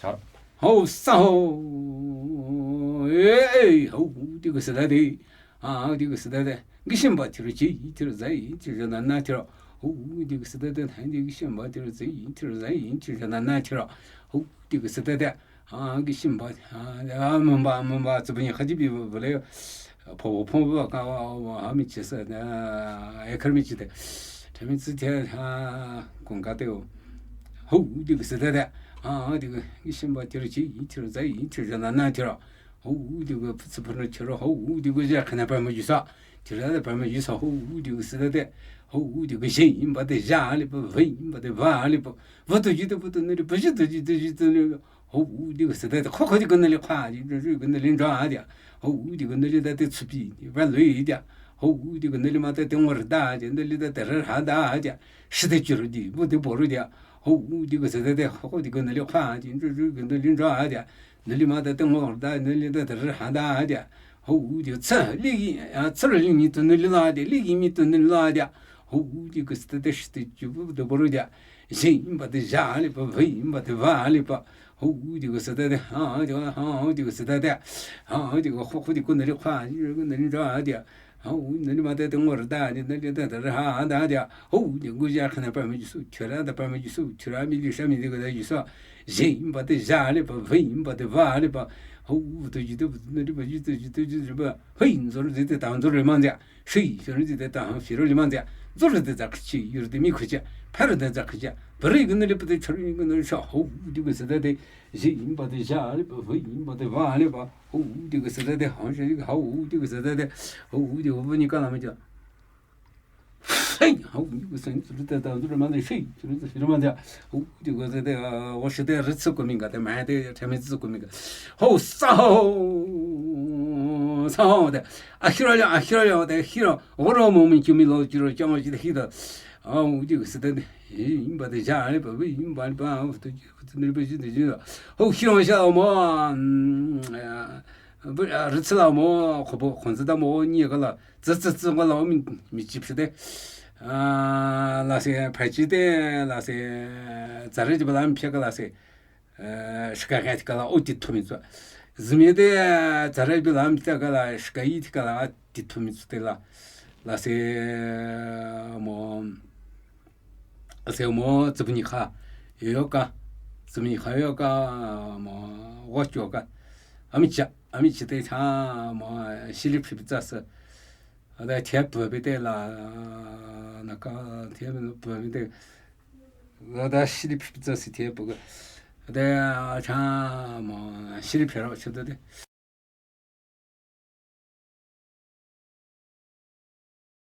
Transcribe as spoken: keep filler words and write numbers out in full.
Hao sa hao. Ee, hao, di kuh sü da de. Hao, di kuh sü da de. Gishimba tiro chi, tiro zai, tiro na na tiro. Hao, di kuh sü da de. Hao, di gishimba tiro chi, tiro zai, tiro na na tiro. Hao, di kuh sü da de. Hao, gishimba. Hao, mamba, mamba, tsubani khaji bi bole. Pho, pho, pho, ka, wa, wa, ha, mi chi sa, na, e, khar mi chi de. Chami tsi te, ha, kong ka te o. Hao, di kuh sü da de. Hao, di kuh, gishimba tiro chi, tiro zai, tiro na na tiro. Hao, di kuh, putsu pano tiro. Hao, di kuh, ja, khana pa ma ju sa. Tiro da pa ma ju sa. Hao, di kuh sü da de. Hao, di kuh, shin ba de, ja li pa, vin ba de, va li pa. Va to ji de, va to ne li, pa ji to ji de, ji to ne li. Hao, di kuh sü da de, kho kho di kuh ne li kha, di kuh ne li ndra de. Hao, di kuh ne li da de tsupi, va lui de. Hao, di kuh ne li ma da de ngor da de, ne li da de ra ha da de. Shi de ji ru di, bu de bo ru de. Hao, di kuh sü da de, kho kho di kuh ne li kha, di kuh ne li ndra de. Ne li ma da de ngor da, ne li da de ra ha da de. Hao, di kuh tsa, li, a, tsa li ni to ne li la de, li ni to ne li la de. Hao, di kuh sü da de, shi de ji bu de bo ru de. Shin ba de, ja li pa, vin ba de, va li pa. Hao, di kuh sü da de, ha, di kuh, ha, di kuh sü da de. Hao, di kuh, kho kho di kuh ne li kha, di kuh ne li ndra de. Hao, ne li ma da de ngor da de, ne li da de ra ha da de. Hao, di kuh, ja, khana pa ma ju su, tira da pa ma ju su, tira mi li sha mi di kuh da ju su. Shin ba de, ja li pa, vin ba de, va li pa. Hao, to ji de, ne li pa ji, to ji, to ji ba. Hei, nzor de de, ta nzor le ma de. Shi, shi ru de de, ta ha, shi ru li ma de. Nzor de za khachi, yur de mi khachi. Phar de za khachi. Bari kuh ne li pa de, char kuh ne li sha. Hao, di kuh sü da de. Shin ba de, ja li pa, vin ba de, va li pa. Hao, di kuh sü da de, hao, shi, hao, di kuh sü da de. Hao, di kuh, bu ni ka la ma ja. Hei, hao, di kuh sü, sü de, ta, sü ma de, shi, sü de, sü ma de. Hao, di kuh sü de, a, wa shi de, ri tsu kuh mi ga de, ma de, ta mi tsu kuh mi ga. Hao, sa hao. Sa hao de. A, hi ro ya, a, hi ro ya de, hi ro. Wa ro mo mi ki mi lo ji ro, ja mo ji de, hi de. A, di kuh sü de, hi, ba de, ja li pa, vin ba li pa, to ji. Hao, hi ro sha mo, mm, a, bu, a, ri tsu la mo, kho bo, khon tsu da mo, ni ka la, tsa, tsa, tsa, ka la, mi, mi ji phi de. A, la se, pa ji de, la se, za re ji ba la, mi phi ka la se, e, shi ka ga ti ka la, o ti to mi tsu. Zi mi de, za re ji ba la, mi phi ka la, shi ka yi ti ka la, ti to mi tsu de la. La se, mo, Ase mo tsubani kha, yo ka, tsubani kha yo ka, mo, wo jo ka. Ami cha, ami chi te cha, mo, shili phi tsa se. Ada thia pu bi te la, na ka, thia pu bi te. Ada shili phi tsa se thia pu ka. Ada cha, mo, shili phi ro chu de.